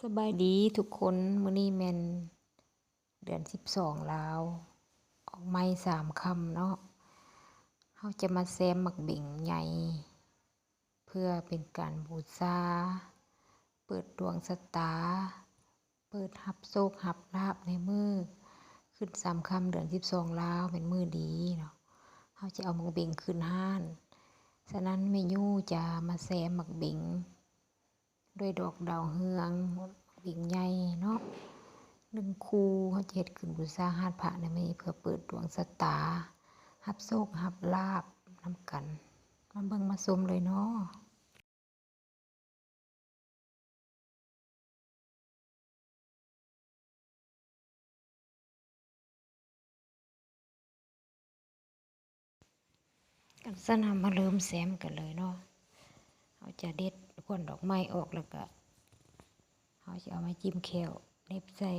ສະບາຍດີທຸກຄົນ, ມື້ນີ້ແມ່ນເດືອນສິບສອງລາວ ອອກໃໝ່ສາມຄ່ຳເນາະ. ເຮົາຈະມາແຊມໝາກເບັງໃຫຍ່ ເພື່ອເປັນການບູຊາ, ເປີດດວງຊະຕາ, ເປີດຮັບໂຊກຮັບລາບໃນມື້ຂຶ້ນສາມຄ່ຳເດືອນສິບສອງລາວ ເປັນມື້ດີເນາະ. ເຮົາຈະເອົາໝາກເບັງຂຶ້ນຮ້ານ. ສະນັ້ນແມ່ຢູ່ຈະມາແຊມໝາກເບັງ ດ້ວຍດອກດາວເຮືອງ ເບັງໃຫຍ່ເນາະ ໜຶ່ງຄູ່. ເຮົາຈະເຮັດຂຶ້ນບູຊາຮ້ານພະໃນມື້ນີ້ ເພື່ອເປີດດວງຊະຕາ, ຮັບໂຊກຮັບລາບນຳກັນ. ມາເບິ່ງມາຊົມເລີຍເນາະ. ຄັນຊັ້ນເຮົາມາເລີ່ມແຊມກັນເລີຍເນາະ. ເຮົາຈະເດັດຂວັນດອກໄມ້ອອກ ແລ້ວກະເຮົາຈະເອົາໄມ້ຈິ້ມແຂ້ວເໜັບໃສ່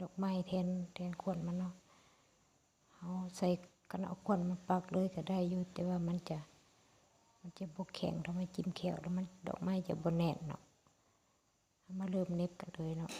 ດອກໄມ້ແທນ ແທນຂວັນມັນເນາະ. ເຮົາໃສ່ ຄັນເອົາຂວັນມາປັກເລີຍກະໄດ້ຢູ່ ແຕ່ວ່າມັນຈະ ມັນຈະບໍ່ແຂງເທົ່າໄມ້ຈິ້ມແຂ້ວ ແລ້ວມັນ ດອກໄມ້ຈະບໍ່ແໜ້ນເນາະ. ເຮົາມາເລີ່ມເໜັບກັນເລີຍເນາະ.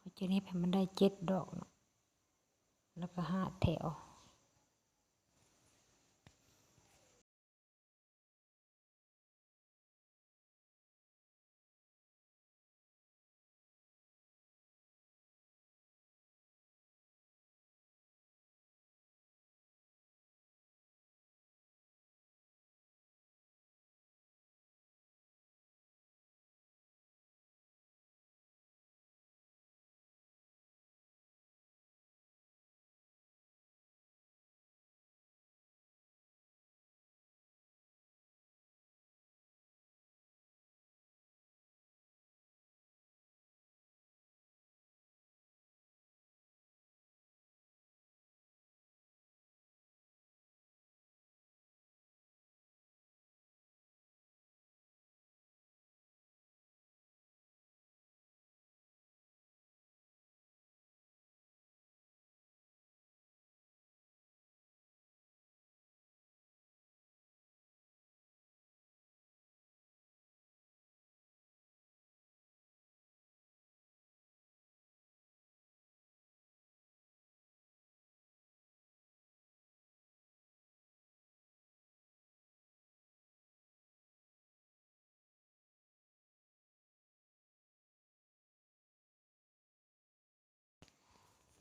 ເຮົາຈະເໜັບໃຫ້ມັນໄດ້ເຈັດດອກເນາະ ແລ້ວກໍຫ້າແຖວ.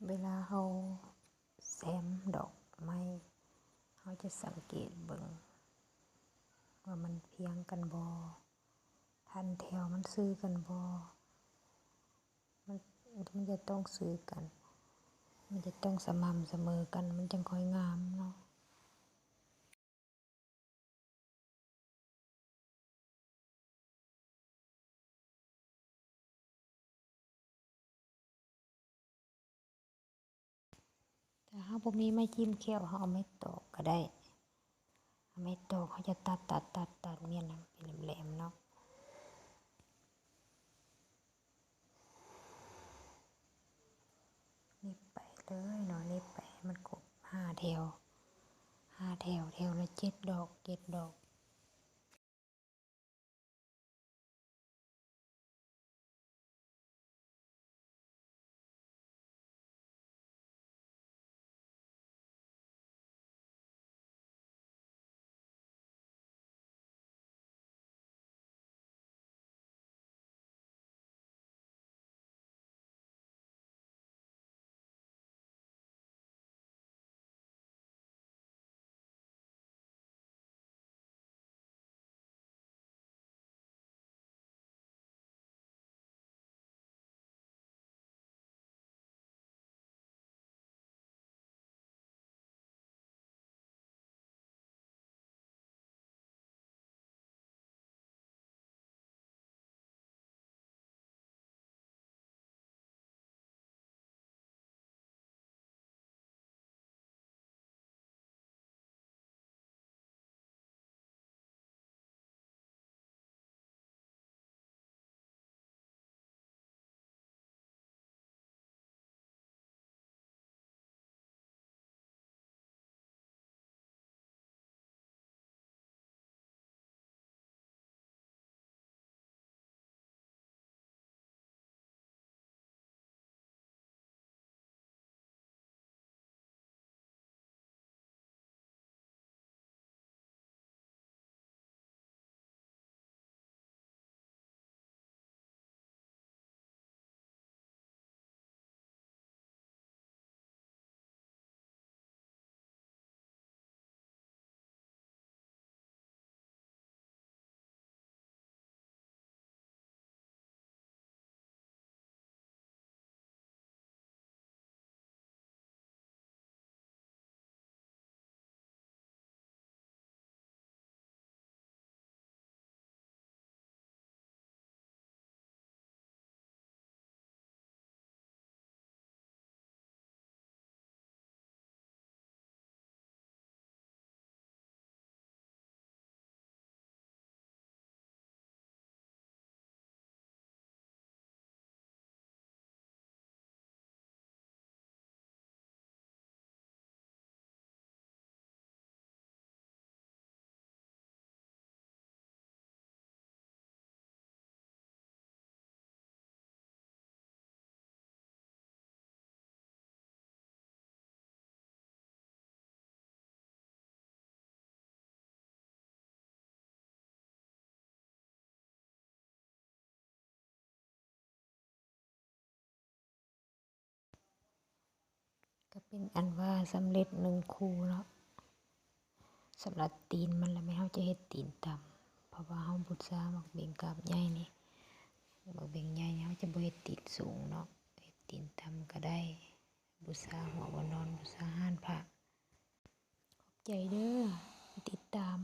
ເວລາເຮົາແຊມດອກໄມ້ ເຮົາຈະສັງເກດເບິ່ງວ່າມັນພຽງກັນບໍ່? ພັນແຖວມັນຊື່ກັນບໍ່? ມັນ ມັນຈະຕ້ອງຊື່ກັນ, ມັນຈະຕ້ອງສະໝ່ຳສະເໝີກັນ ມັນຈັ່ງຄ່ອຍງາມເນາະ. ຖ້າເຮົາບໍ່ມີໄມ້ຈິ້ມແຂ້ວ ເຮົາເອົາໄມ້ຕອກກໍໄດ້. ເອົາໄມ້ຕອກ ເຮົາຈະຕັດ ຕັດ ຕັດ ຕັດ ມ້ຽນໃຫ້ມັນເປັນແຫຼມໆເນາະ. ເໜັບໄປເລີຍເນາະ, ເໜັບໄປໃຫ້ມັນຄົບຫ້າແຖວ, ຫ້າແຖວ, ແຖວລະເຈັດດອກ, ເຈັດດອກ. ເປັນອັນວ່າສຳເລັດໜຶ່ງຄູ່ເນາະ. ສຳລັບຕີນມັນລະແມ່ນເຮົາຈະເຮັດຕີນຕ່ຳ ເພາະວ່າເຮົາບູຊາໝາກເບັງກາບໃຫຍ່ນີ້ ໝາກເບັງໃຫຍ່ນີ້ເຮົາຈະບໍ່ເຮັດຕີນສູງເນາະ ເຮັດຕີນຕ່ຳກໍໄດ້ ບູຊາຫົວບ່ອນນອນ ບູຊາຮ້ານພະ. ຂອບໃຈເດີທີ່ຕິດຕາມ.